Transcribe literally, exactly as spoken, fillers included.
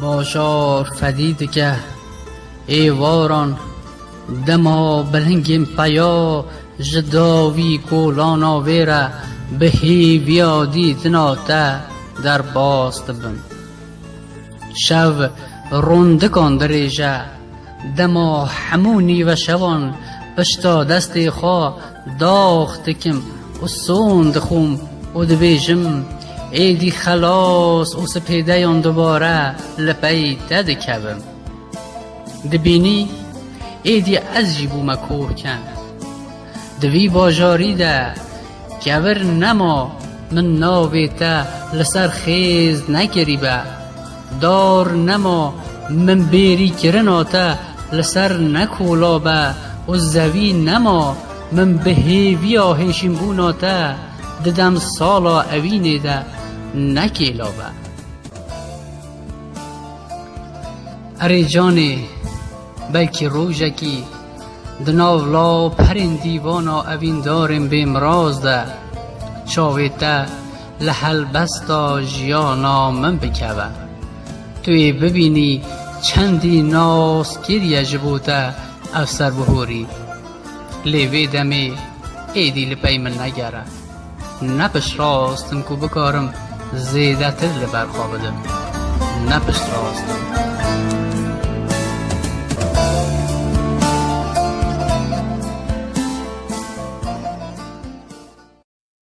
Bajar fedî dike êvaran, dema bilingên peya ji dawî kolana wê re bi hêviya dîtina te derbas dibin. Şev rondikan dirêje, dema hemû nîveşevan pişta destê xwe dax dikim û son dixwim û dibêjim, êdî xelas û sipêdeyan dubare li pey te dikevim. Dibînî, êdî ez jî bûme kohken. Di vî bajarî de kevir nema min navê te li ser xêz nekirîbe. Dar nema min bêrîkirina te li ser nekola be û zevî nema min bi hêviya hêşînbûna te di dem sala evînê de nekêla be. Erê canê, belkî rojekî di nav lawperên dîvana evîndarên bêmiraz de çavê te li helbesta jiyana min bikeve. Tu yê bibînî çendî nas kiriye ji bo te ev serbihorî. Lê vê demê êdî li pey min negere. Ne piştrast im ku bikarim zêdetir li ber xwe bidim. Ne piştrast im.